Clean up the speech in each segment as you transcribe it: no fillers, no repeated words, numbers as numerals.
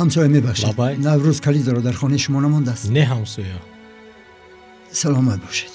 Ҳамсоя, мебахшед, Наврӯз калидро дар хонаи шумо намондааст? Не, ҳамсоя. Саломат бошед.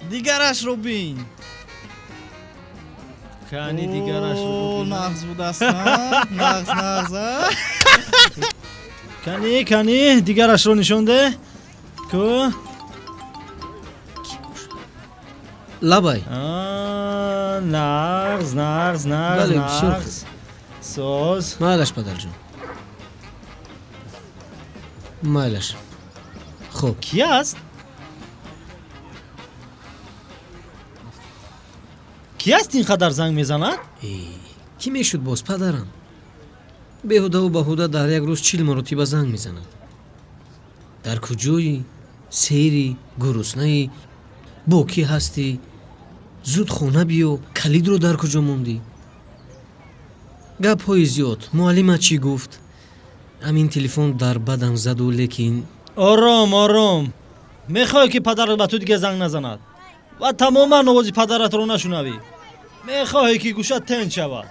Дигарашро бин. Кани дигарашро бин. Нағз будааст, нағз, нағз. Кани, кани дигарашро нишон деҳ. Ку? Лабай. Нағз, нағз, нағз. Бале, бисёр. Нағз, соз. Майлаш, падарҷон, майлаш. Хуб. Ки аст? Ки аст ин қадар занг мезанад? Кӣ мешуд боз, падарам. Беҳудаву баҳуда дар як рӯз 40 маротиба занг мезанад. Дар куҷоӣ, сери, гуруснаӣ, бо кӣ ҳастӣ, зуд хона биё, калидро дар куҷо мондӣ. Гапҳои зиёд. Муаллима чӣ гуфт? Ҳамин телефон дар бадам заду, лекин Ором, ором. Мехоҳӣ, ки падарат ба ту дига занг назанад ва тамоман овози падаратро нашунавӣ? Мехоҳӣ, ки гӯшат тенҷ шавад?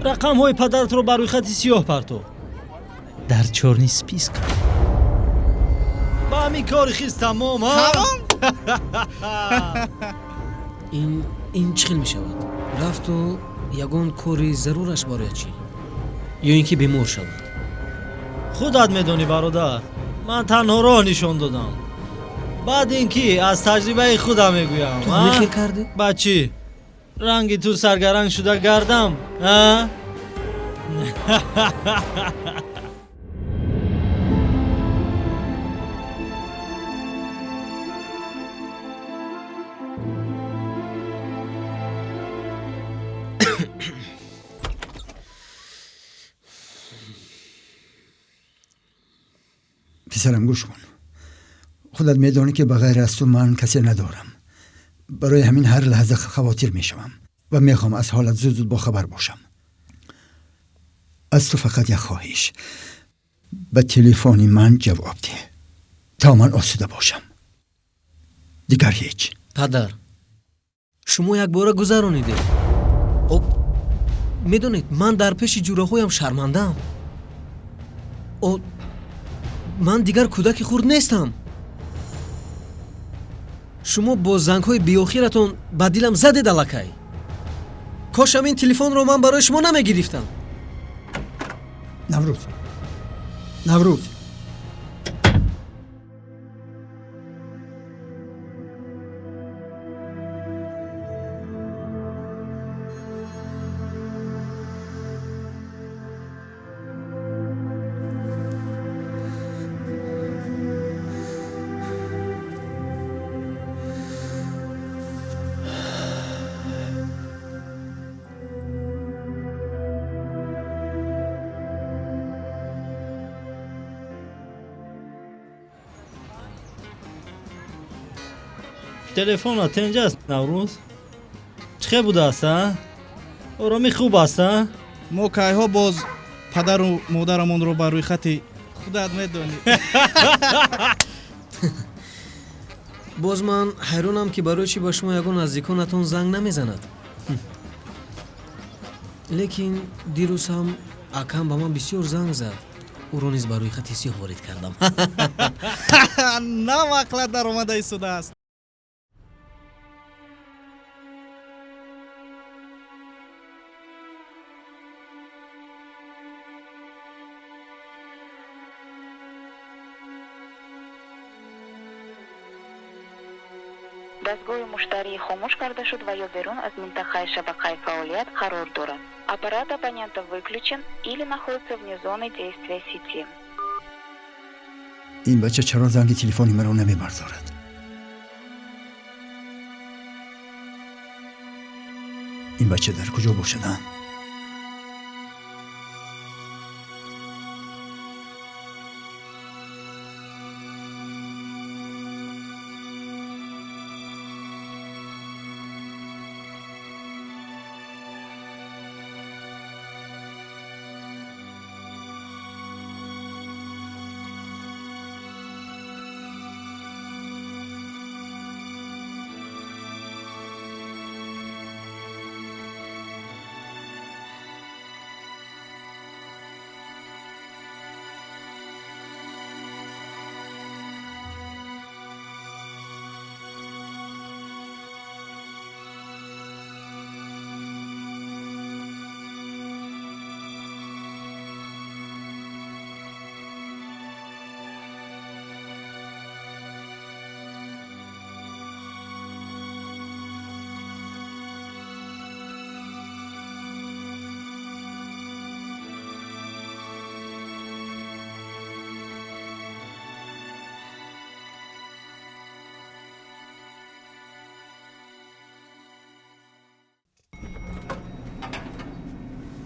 Рақамҳои падаратро ба рӯйхати сиёҳ парто, дар чёрный список. Ба ҳамин кори хис тамом. Тамом. Ин чӣ хел мешавад? Рафту ягон кори зарураш барояд чӣ? Ё ин ки бемор шавад? Худат медонӣ, бародар, ман танҳо роҳ нишон додам. Баъд ин ки аз таҷрибаи худам мегӯям. Ту ҳамин хел кардӣ? Ба чӣ ранги ту саргаранг шуда гардам, а? Писарам, гӯш кун. Худат медонӣ, ки ба ғайр аз ту ман касе надорам. Барои ҳамин ҳар лаҳза хавотир мешавам ва мехоҳам аз ҳолат зуд зуд бохабар бошам. Аз ту фақат як хоҳиш: ба телефони ман ҷавоб деҳ, то ман осуда бошам. Дигар ҳеҷ. Падар, шумо якбора гузаронидед. Медонед, ман дар пеши ҷураҳоям шармандаам. Ман дигар кӯдаки хурд нестам. Шумо бо зангҳои беохиратон ба дилам задед аллакай. Кошам ин телефонро ман барои шумо намегирифтам. Наврӯз, Наврӯз. Телефона тенҷ аст, Наврӯз? Чӣ хел будааст, а? Оромӣ хуб аст, а? Мо кайҳо боз падару модарамонро ба рӯйхати худат медонӣ. Боз ман ҳайронам, ки барои чӣ ба шумо ягон наздиконатон занг намезанад. Лекин дирӯз ҳам акам ба ман бисёр занг зад. Ӯро низ ба рӯйхати сиёҳ ворид кардам. Нав ақлат даромада истодааст. Дастгоҳи муштарӣ хомӯш карда шуд ва ё берун аз минтақаи шабакаи фаъолият қарор дорад. Аппарат абонента выключен или находится вне зоны действия сети. Ин бача чаро занги телефони маро намебардорад? Ин бача дар куҷо бошад, а?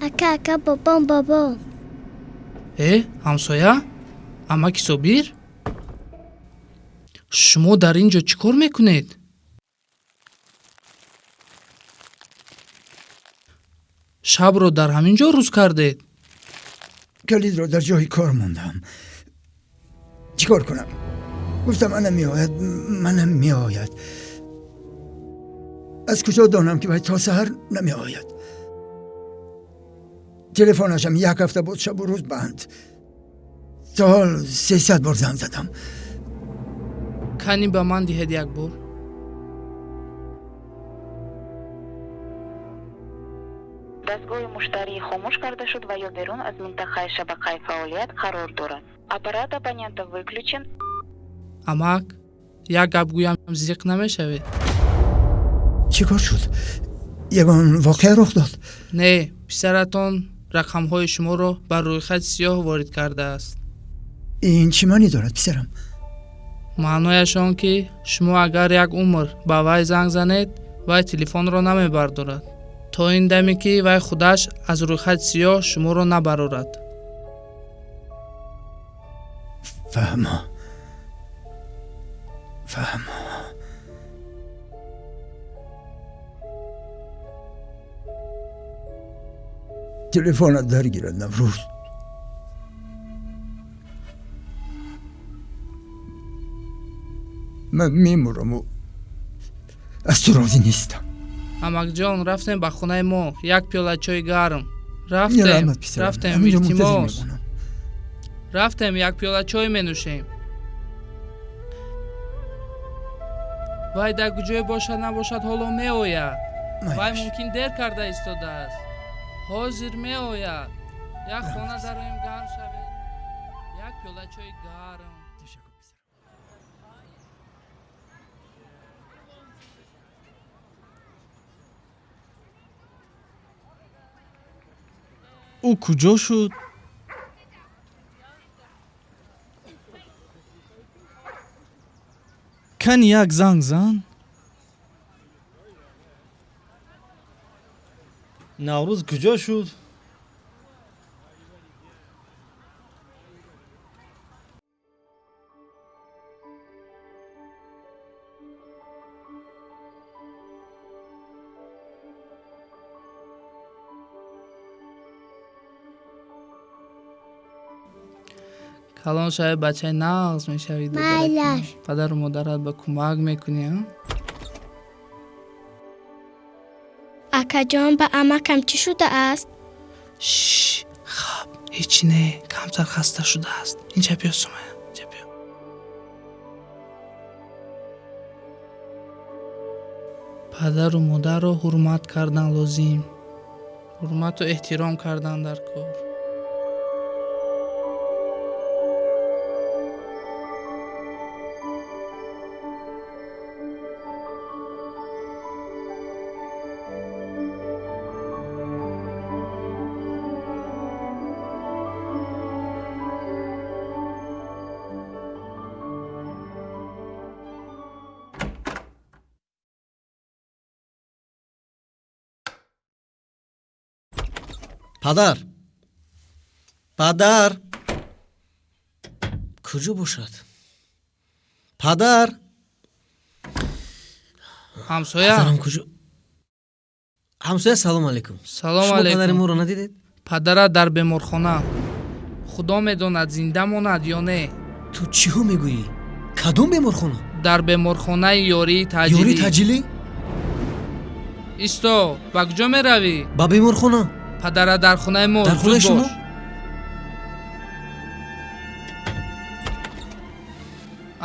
Ака, ака, бобом, бобом. Э, ҳамсоя, амаки Собир, шумо дар ин ҷо чӣ кор мекунед? Шабро дар ҳамин ҷо рӯз кардед? Калидро дар ҷои кор мондам. Чӣ кор кунам? Гуфтам, ана меояд, манам меояд. Аз куҷо донам, ки вай то саҳар намеояд? Телефонашам як ҳафта буд шабу рӯз банд. То ҳол 300 бор занг задам. Кани ба ман диҳед як бор. Дастгоҳи муштарӣ хомӯш карда шуд ва ё берун аз минтақаи шабакаи фаъолият қарор дорад. Аппарат абонента выключен. Амак, як гап гӯям, зиқ намешавед? Чӣ кор шуд? Ягон воқеа рух дод? Не, писаратон рақамҳои шуморо ба рӯйхати сиёҳ ворид кардааст. Ин чӣ маънӣ дорад, писарам? Маънояш он, ки шумо агар як умр ба вай занг занед, вай телефонро намебардорад, то ин даме, ки вай худаш аз рӯйхати сиёҳ шуморо набарорад. Фаҳмо, фаҳмо. Телефонат даргирад, Наврӯз. Ман мемураму аз ту розӣ нестам. Амакҷон, рафтем ба хонаи мо, як пиёла чойи гарм. Рафтем. Раҳмат, писарам. Рафтем. Ҳаминҷо мунтазир Илтимос. мемонам. Рафтем, як пиёла чой менӯшем. Вай дар куҷое бошад набошад, ҳоло меояд. Вай Майлаш. мумкин дер карда истодааст, ҳозир меояд. Як хона дароем, гарм шавед, як пиёла чойи гарм. Ташаккур, писарам. Ӯ куҷо шуд? Кани як занг зан. Наврӯз куҷо шуд? Калон шави, бачаи нағз мешавӣ. Майлаш. Падару модарат ба кӯмак мекунӣ, а? Акаҷон, ба амакам чӣ шудааст? Шш, хаб, ҳечи не, камтар хаста шудааст. Инҷа биё, Сумая, инҷа биё. Падару модарро ҳурмат кардан лозим, ҳурмату эҳтиром кардан дар кор. Падар, падар куҷо бошад? Падар. Ҳамсоя. Падарам куҷо? Ҳамсоя, салом алейкум. Салом Шумо падари алейкум. моро надидед? Падарат дар беморхона, худо медонад, зинда монад ё не. Ту чиҳо мегӯӣ? Кадом беморхона? Дар беморхонаи ёрии таъҷилӣ. Ёрии таъҷилӣ? Исто, ба куҷо меравӣ? Ба беморхона. Падарат дар хонаи мо. Дар хонаи Зуд шумо? бош.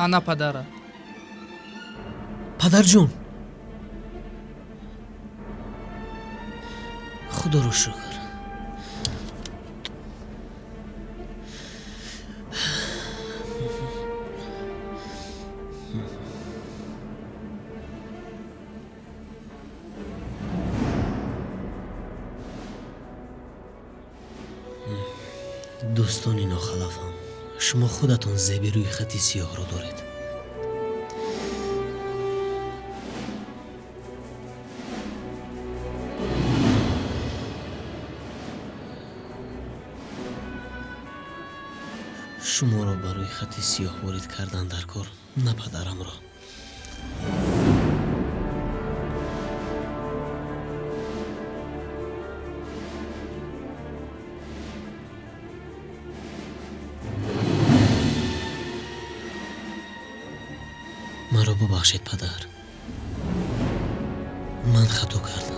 Ана падарат. Падарҷон, худоро шукр. Дӯстони нохалафам, шумо худатон зеби рӯйхати сиёҳро доред. Шуморо ба рӯйхати сиёҳ ворид кардан дар кор, на падарамро. Маро бубахшед, падар, ман хато кардам.